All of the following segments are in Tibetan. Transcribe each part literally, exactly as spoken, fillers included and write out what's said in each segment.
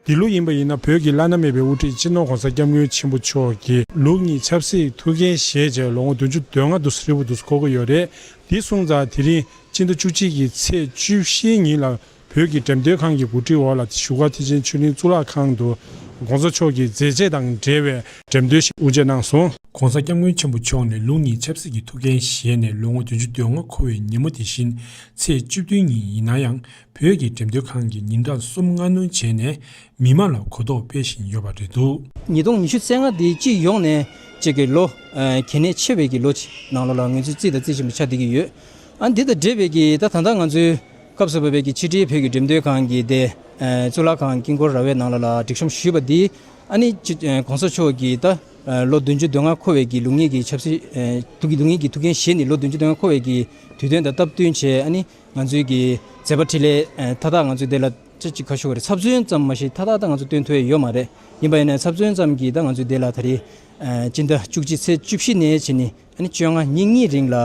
འདི་ལོ་ཡིན་པ་ཡིན་ན་བོད་ཀྱི་བླ་ན་མེད་པའི་དབུ་ཁྲིད་སྤྱི་ནོར་༧གོང་ས་༧སྐྱབས་མགོན་ཆེན་པོ་མཆོག་གིས་ལུགས་གཉིས་ཆབ་སྲིད་ཐུགས་འགན་བཞེས་རྗེས་ལོ་ངོ་བདུན་ཅུ་དོན་ལྔ་དུ་ཧྲིལ་པོ་དུ་འཁོར་གྱི་ཡོད་རེད། འདི་སོང་ཙང་དེ་རིང་སྤྱི་ཟླ་བཅུ་གཅིག་གི་ཚེས་བཅུ་བཞིའི་ཉིན་ལ་བོད་ཀྱི་འགྲེམས་སྟོན་ཁང་གི་གོ་སྒྲིག་འོག་ལ་བཞུགས་སྒར་ཐེག་ཆེན་ཆོས་གླིང་གཙུག་ལག་ཁང་དུ་༧གོང་ས་མཆོག་གི་མཛད་རྗེས་དང་འབྲེལ་བའི་འགྲེམས་སྟོན་ཞིག་དབུ་འབྱེད་གནང་སོང་། ༧གོང་ས་༧སྐྱབས་མགོན་ཆེན་པོ་མཆོག་ནས་ལུགས་གཉིས་ཆབ་སྲིད་ཀྱི་ཐུགས་འགན་བཞེས་ནས་ལོ་ངོ་བདུན་ཅུ་དོན་ལྔ་འཁོར་བའི་ཉིན་མོ་དེ་བཞིན་ཚེས་བཅུ་བདུན་ཉིན་ཡིན་ན་ཡང་། བོད་ཀྱི་འགྲེམས་སྟོན་ཁང་གིས་ཉིན་གྲངས་གསུམ་སྔ་སྣུར་བྱས་ནས་མི་མང་ལ་གོ་རྟོགས་སྤེལ་བཞིན་ཡོད་པ་རེད་འདུག། ཉིས་སྟོང་ཉི་ཤུ་རྩ་ལྔ་འདི་སྤྱི་ཡོངས་ནས་གཅིག་གི་ལོ་ཨ་གལ་གནད་ཆེ་བའི་གི་ལོ་ཅིག་ནང་ལོགས་ལ་ང་ཚོས་རྩིས་དང་རྩིས་ཆེན་པོ་ཆགས་བསྡད་ཀྱི་ཡོད། ཨ་འདི་དང་འབྲེལ་བའི་གི་ད་ད་ལྟ་ང་ཚོའི་སྐབས་སུ་བབས་པའི་གི་ཕྱི་དྲིལ་བོད་ཀྱི་འགྲེམས་སྟོན་ཁང་གི་དེ་ཨ་གཙུག་ལག་ཁང་དཀྱིལ་འཁོར་ར་བའི་ནང་ལོགས་ལ་སྒྲིག་གཤོམ་ཞུས་པ་འདི་ཨ་ནི་ཅིག་ཨ་༧གོང་ས་མཆོག་གིས་ད་ཨ་ལོ་བདུན་ཅུ་དོན་ལྔ་འཁོར་བའི་གི་ལུགས་གཉིས་ཀྱི་ཆབ་སྲིད་ཨ་ཐུགས་ཀྱི་ལུགས་གཉིས་ཀྱི་ཐུགས་འགན་བཞེས་ནས་ལོ་བདུན་ཅུ་དོན་ལྔ་འཁོར་བའི་གི་དུས་སྟོན་དང་སྟབས་བསྟུན་བྱས་ཨ་ནི། ང་ཚོའི་གི་མཛད་པ་འཕྲིན་ལས་ཨ་མཐའ་དག་ང་ཚོའི་དེ་ལ་ཅི་ཅིག་ཁ་ཤོ་བ་རེད། ཚབ་མཚོན་ཙམ་མ་ཞིག་མཐའ་དག་ད་ང་ཚོ་སྟོན་ཐུབ་ཡ་ཡོད་མ་རེད། ཡིན་པ་ཡིན་ན་ཚབ་མཚོན་ཙམ་གྱིས་ད་ང་ཚོའི་དེ་ལ་ད་རེས་ཨ་སྤྱི་ཟླ་བཅུ་གཅིག་ཚེས་བཅུ་བཞི་ནས་བྱས་ནས་ཨ་ནི་བཅོ་ལྔ་ཉིན་གཉིས་རིང་ལ་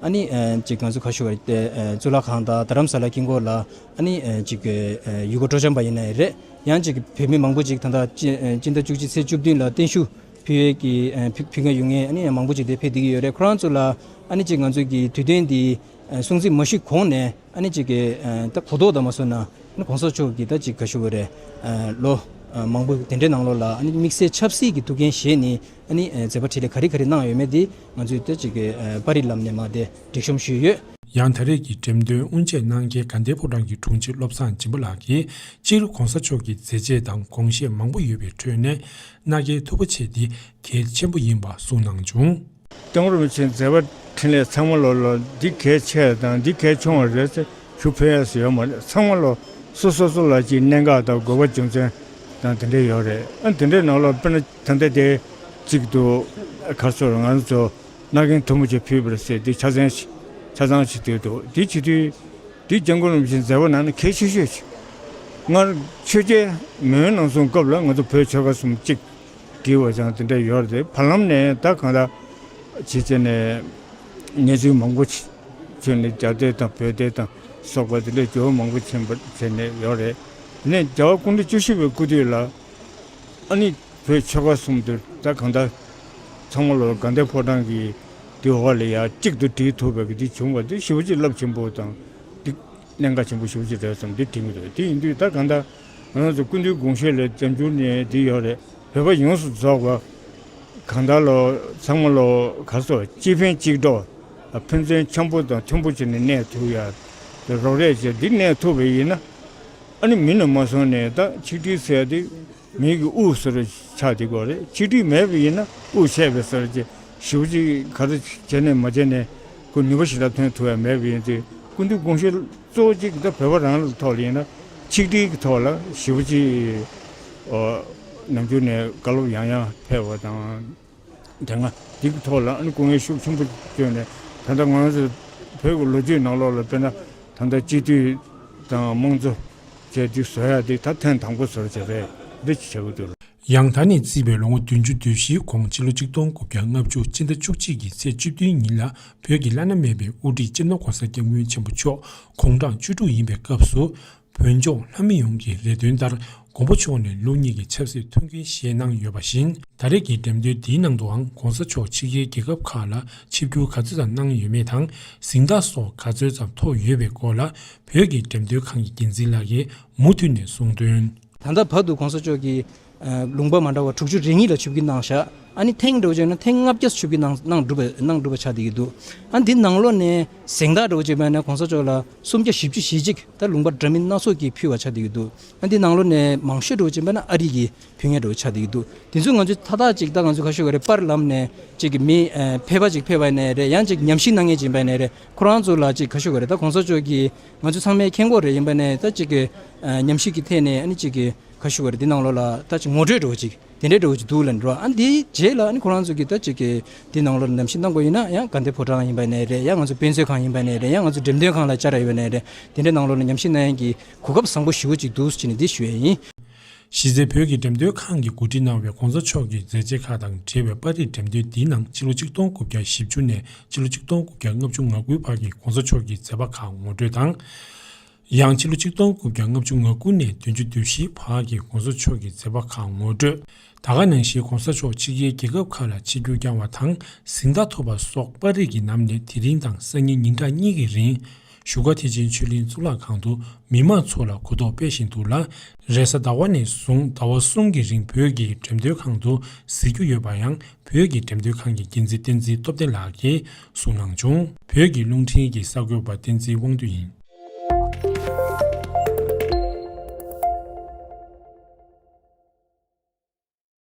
ཨ་ནི་ཨ་ཅིག་ང་ཚོ་ཁ་ཤོ་བ་རེད་དེ་ཨ་གཙུག་ལག་ཁང་དང་རྡ་རམ་ས་ལ་དཀྱིལ་འཁོར་ལ་ཨ་ནི་ཨ་ཅིག་ཨ་ཡུལ་སྐོར་སྤྲོ་འཆམ་པ་ཡིན་ན་ཡང་རེད། ཡང་ཅིག་བོད་མི་མང་པོ་ཅིག་ད་ལྟ་སྤྱི་ཨ་སྤྱི་ཟླ་བཅུ་གཅིག་ཚེས་བཅུ་བདུན་ལ་བརྟན་བཞུགས་ཕུལ་ཡས་ཀྱི་ཨ་ཕུལ་ཕུལ་མཁན་ཡོད་མཁན་ཨ་ནི་ཡང་མང་པོ་ཅིག་དེ་ཕེབས་བསྡད་ཀྱི་ཡོད་རེད། ཁོ་རང་ཚོ་ལ་ཨ་ནི་ཅིག་ང་ཚོའི་གི་དུས་སྟོན་འདི་ཨ་སྲུང་བརྩི་མ་ཞུས་གོང་ནས་ཨ་ནི་ཅིག་གི་ཨ་ད་གོ་རྟོགས་དང་མ་སོང་ན་ཨ་ནི་༧གོང་ས་མཆོག་གིས་ད་ཅིག་ག་ཞུ་དགོས་རེད། ཨ་ལོ་ཨ་མང་པོ་དེ་འདྲའི་ནང་ལོགས་ལ་ཨ་ནི་དམིགས་བསལ་ཆབ་སྲིད་ཀྱི་ཐུགས་འགན་བཞེས་ནས་ཨ་ནི་ཨ་མཛད་པ་འཕྲིན་ལས་ག་རེ་ག་རེ་གནང་ཡོད་མེད་དེ་ང་ཚོས་ད་ཅིག་གི་ཨ་པར་རིས་ལམ་ནས་མར་དེ་སྒྲིག་གཤོམ་ཞུས་ཡོད། ཡང་ད་རེས་ཀྱི་འགྲེམས་སྟོན་དབུ་འབྱེད་གནང་མཁན་དགའ་ལྡན་ཕོ་བྲང་གི་དྲུང་ཆེ་བློ་བཟང་སྦྱིན་པ་ལགས་ཀྱིས་སྤྱིར་༧གོང་ས་མཆོག་གི་མཛད་རྗེས་དང་དགོངས་བཞེད་མང་པོ་ཡོད་པའི་ཁྲོད་ནས་མནའ་སྐྱེལ་ཐུབ་པ་བྱས་ཏེ་གལ་ཆེན་པོ་ཡིན་པ་གསུངས་གནང་བྱུང་། སྐྱབས་མགོན་རིན་པོ་ཆེའི་མཛད་པ་འཕྲིན་ལས་ཚང་མ་ལོ་ལ་འདི་གལ་ཆེ་བ་དང་འདི་གལ་ཆུང་བ་རེད་ཟེར་ཞུ་ཕོད་ཡ་ཟེར་ཡོད་མ་རེད། ཚང་མ་ལོ་སོ་སོ་སོ་ལ་ཅིག་གནད་འགག་དང་དགོས་པ་རྒྱུ་མཚན་དང་དེ་འདྲ་ཡོད་རེད། ཨ་དེ་འདྲའི་ནང་ལ་དཔེར་ན་ད་ལྟ་དེ་གཅིག་ཏུ་ག་རེ་ཟེར་ང་ཚོ་མནའ་གན་ཐུ་མི་ཅིག་ཕུལ་བ་རེད་ཟེར་འདི་ཆ་ཚང་ཞིག་ཆ་ཚང་ཞིག་དེ་འདུག་འདི་བྱེད་དུས་འདི་སྐྱབས་མགོན་རིན་པོ་ཆེའི་མཛད་པ་ནང་ནས་གལ་ཆེ་ཤོས་ཤིག་སྔར་ཆོས་རྒྱལ་མེས་དབོན་ནམ་གསུམ་སྐབས་ལ་ང་ཚོ་བོད་ཆོལ་ཁ་གསུམ་གཅིག་བྲིས་པ་ཅང་དེ་འདྲ་ཡོད་རེད། བར་ལམ་ནས་ད་གང་ལྟར་བྱས་བྱས་ནས་གནས་ཚུལ་མང་པོ་ཅིག་བྱུང་ནས་རྒྱ་སྡོད་དང་བོད་སྡོད་དང་སོགས་པ་དེ་འདྲ་འགྱུར་བ་མང་པོ་ཕྱིན་པ་བྱས་ནས་ཡོད་རེད། དེ་ནས་རྒྱལ་བ་སྐུ་ཕྲེང་བཅུ་བཞི་པའི་སྐུ་དུས་ལ་ཨ་ནི་བོད་ཆོལ་ཁ་གསུམ་དུ་ད་གང་ལྟར་ཚང་མ་ལོ་དགའ་ལྡན་ཕོ་བྲང་གི་དེ་འོག་ལ་ཡ་གཅིག་ཏུ་བསྒྲིལ་ཐུབ་པའི་གི་དེ་བྱུང་བ་དེ་ཞེ་པོ་ཅིག་རླབས་ཆེན་པོ་དང་དེ་གནད་འགག་ཆེན་པོ་ཞེ་པོ་ཅིག་རེད་བསམ་དེ་དྲན་གྱི་འདུག་དེ་ཡིན་དུས་ད་གང་ལྟར་ང་རང་ཚོ་སྐུ་མདུན་དགོངས་བཞེད་ལ་རྒྱབ་སྐྱོར་ནས་དེ་ཡོད་རེད། བོད་པ་ཡོངས་སུ་རྫོགས་པ་གང་ལྟར་ལོ་ཚང་མ་ལོ་ག་རེ་ཟེར་གཅིག་ཕན་གཅིག་གྲོགས་ཕན་ཚུན་འཆམ་པོ་དང་མཐུན་པོ་བྱས་ནས་གནས་ཐུབ་ཡ་རོགས་རེས་བྱས་འདི་གནས་ཐུབ་པ་ཡིན་ན་ཨ་ནི་མི་རྣམས་མ་སོང་ནས་ད་ཆིག་སྒྲིལ་ཟེར་ཡ་དེ་མི་གི་དབུགས་ཟེར་ཆགས་བསྡད་ཀྱི་ཡོད་རེད། ཆིག་སྒྲིལ་མེད་པ་ཡིན་ན་དབུགས་ཆད་པའི་ཟེར་གྱི་ཞེ་པོ་ཅིག་ག་རེ་བྱས་ནས་མ་བྱས་ནས་ཁོ་ནུས་པ་ཞེ་དྲག་ཐོན་ཐུབ་ཡ་མེད་པ་ཡིན་ཚེ་སྐུ་མདུན་དགོངས་བཞེད་གཙོ་བོ་གཅིག་ད་བོད་པ་རང་ལ་ཐོག་ལ་ཡིན་ན་ཆིག་སྒྲིལ་གྱི་ཐོག་ལ་ཞེ་པོ་ཅིག་ཨོ་ནམ་རྒྱུན་ནས་བཀའ་སློབ་ཡང་ཡང་ཕེབས་པ་དང་། དེ་སྔ་འདི་གི་ཐོག་ལ་ཨ་ནི་སྐུ་ངལ་ཤུགས་ཆེན་པོ་བསྐྱོན་ནས་ད་ལྟ་ང་ཚོ་བོད་ཀྱི་ལོ་རྒྱུས་ནང་ལོགས་ལ་དཔེར་ན་ད་ལྟ་སྤྱི་འཐུས་དང་དམངས་གཙོ་བཅས་འདི་བཟོ་ཡ་འདི་ད་ཐེངས་དང་པོ་བཟོ་བྱས་རེད། འདི་བྱེད་དགོས་འདུག་ཡང་ད་ནས་བརྩིས་པའི་ལོ་ངོ་བདུན་ཅུ་དོན་བཞིའི་གོང་ཕྱི་ལོ་ཆིག་སྟོང་དགུ་བརྒྱ་ལྔ་བཅུ་སྤྱི་ཟླ་བཅུ་གཅིག་གི་ཚེས་བཅུ་བདུན་ཉིན་ལ་བོད་ཀྱི་བླ་ན་མེད་པའི་དབུ་ཁྲིད་སྤྱི་ནོར་༧གོང་ས་༧སྐྱབས་མགོན་ཆེན་པོ་མཆོག་དགུང་གྲངས་བཅུ་དྲུག་ཡིན་པའི་སྐབས་སུ། བོད་ལྗོངས་ལྷ་མི་ཡོངས་ཀྱི་རེ་འདུན་ལྟར་མགོན་པོ་མཆོག་ནས་ལུགས་གཉིས་ཀྱི་ཆབ་སྲིད་ཐུགས་འགན་བཞེས་གནང་ཡོད་པ་བཞིན། ད་རེས་ཀྱི་འགྲེམས་སྟོན་འདིའི་ནང་དུའང་༧གོང་ས་མཆོག་ཕྱི་རྒྱལ་རྒྱལ་ཁབ་ཁག་ལ་ཆིབས་བསྒྱུར་ག་ཚོད་ཙམ་གནང་ཡོད་མེད་དང་། གཟེངས་རྟགས་སོགས་ག་ཚོད་ཙམ་ཐོབ་ཡོད་པའི་སྐོར་ལ་བོད་ཀྱི་འགྲེམས་སྟོན་ཁང་གི་འགན་འཛིན་ལགས་ཀྱིས་མུ་མཐུད་ནས་གསུངས་དོན། ད་ལྟ་བར་དུ་༧གོང་ས་མཆོག་གིས་ཨ་ལུང་པ་མ་འདྲ་བ་དྲུག་ཅུ་རེ་གཉིས་ལ་ཆིབས་བསྒྱུར་གནང་བཞག་ཨ་ནི་ཐེངས་འདྲ་བོ་བྱས་ན་ཐེངས་ལྔ་བརྒྱ་ཆིབས་བསྒྱུར་གནང་གནང་གྲུབ་པ་གནང་གྲུབ་པ་ཆགས་བསྡད་ཀྱི་འདུག་ཨ་འདི་ནང་ལོགས་ནས་གཟེངས་རྟགས་འདྲ་བོ་བྱས་པ་ཡིན་ན་༧གོང་ས་མཆོག་ལ་སུམ་བརྒྱ་བཞི་བཅུ་ཞེ་གཅིག་ད་ལུང་པ་འདྲ་མིན་སྣ་ཚོགས་ཀྱིས་ཕུལ་བ་ཆགས་བསྡད་ཀྱི་འདུག་ཨ་འདི་ནང་ལོགས་ནས་མང་ཤོས་འདྲ་བོ་བྱས་པ་ཡིན་ན་ཨ་རི་གིས་ཕུལ་མཁན་འདྲ་བོ་ཆགས་བསྡད་ཀྱི་འདུག་དེ་ཚོ་ང་ཚོས་མཐའ་དག་ཅིག་ད་ང་ཚོས་ཁ་ཤོ་ག་རེ་པར་ལམ་ནས་ཅིག་གི་མི་ཨ་ཕལ་པ་ཅིག་ཕེབས་པ་ཡིན་ནའི་རེད། ཡང་ཅིག་ཉམས་ཞིབ་གནང་མཁན་ཅིག་ཡིན་པ་ཡིན་ནའི་རེད། ཁོ་རང་ཚོ་ལ་ཅིག་ཁ་ཤོ་ག་རེ་ད་༧གོང་ས་མཆོག་གིས་ང་ཚོ་ཚང་མས་མཁྱེན་གྱི་རེད། ཡིན་པ་ནས་ད་ཅིག་གི་ཨ་ཉམས་ཞིབ་ཀྱི་ཐད་ནས་ཨ་ནི་ཅིག་གི་ཁ་ཤོ་ག་རེ་འདི་ནང་ལོགས་ལ་ད་ཅིག་ངོ་སྤྲོད་འདྲ་བོ་ཅིག་དེ་འདྲའི་འདྲ་བོ་ཅིག་འདུག་ལབ་འགྲོ། ཨ་འདིའི་རྗེས་ལ་ཨ་ནི་ཁོ་རང་ཚོ་གིས་ད་ཅིག་གི་འདི་ནང་ལོགས་ལ་ཉམས་ཞིབ་གནང་དགོས་ཡིན་ན་ཡང་དགའ་ལྡན་ཕོ་བྲང་ཡིན་པ་ནས་རེད། ཡང་ང་ཚོ་དཔེ་མཛོད་ཁང་ཡིན་པ་ནས་རེད། ཡང་ང་ཚོ་འགྲེམས་སྟོན་ཁང་ལ་བཅར་ཡོད་པ་ནས་རེད། དེ་འདྲའི་ནང་ལོགས་ལ་ཉམས་ཞིབ་གནང་ཡག་གི་གོ་སྐབས་བཟང་པོ་ཞེ་པོ་ཅིག་འདུག་ཟེར་ནས་འདི་ཞུ་ཡས་ཡིན། གཞི་རྩའི་བོད་ཀྱི་འགྲེམས་སྟོན་ཁང་གིས་གོ་སྒྲིག་གནང་བའི་༧གོང་ས་མཆོག་གི་མཛད་རྗེས་ཁག་དང་འབྲེལ་བའི་པར་རིས་འགྲེམས་སྟོན་འདིའི་ནང་ཕྱི་ལོ་ཆིག་སྟོང་དགུ་བརྒྱ་བཞི་བཅུ་ནས་ཕྱི་ལོ་ཆིག་སྟོང་དགུ་བརྒྱ་ལྔ་བཅུ་ང་དགུའི་བར་གྱི་༧གོང་ས་མཆོག་གི་མཛད་པ་ཁག་ངོ་སྤྲོད་དང་། ཡང་ཕྱི་ལོ་ཆིག་སྟོང་དགུ་བརྒྱ་ལྔ་བཅུ་ང་དགུ་ནས་བདུན་ཅུ་དོན་བཞི་བར་གྱི་གོང་ས་མཆོག་གི་མཛད་པ་ཁག་ངོ་སྤྲོད། ད་ག་ནང་བཞིན་གོང་ས་མཆོག་ཕྱི་རྒྱལ་རྒྱལ་ཁབ་ཁག་ལ་ཆིབས་བསྒྱུར་བསྐྱངས་པ་དང་གཟེངས་རྟགས་ཐོབ་པ་སོགས་པར་རིས་ཀྱི་ནང་ནས་དེ་རིང་དང་སང་ཉིན་ཉིན་གྲངས་གཉིས་ཀྱི་རིང་བཞུགས་སྒར་ཐེག་ཆེན་ཆོས་གླིང་གཙུག་ལག་ཁང་དུ་མི་མང་ཚོ་ལ་གོ་རྟོགས་སྤེལ་བཞིན་འདུག་ལ། རེས་གཟའ་ཟླ་བ་ནས་བཟུང་ཟླ་བ་གསུམ་གྱི་རིང་བོད་ཀྱི་འགྲེམས་སྟོན་ཁང་དུ་གཟིགས་རྒྱུ་ཡོད་པ་ཡང་བོད་ཀྱི་འགྲེམས་སྟོན་ཁང་གི་འགན་འཛིན་བསྟན་འཛིན་སྟོབས་ལྡན་ལགས་ཀྱིས་གསུངས་གནང་བྱུང་། བོད་ཀྱི་རླུང་འཕྲིན་གྱི་གསར་འགོད་པ་བསྟན་འཛིན་དབང་འདུས་ཡིན།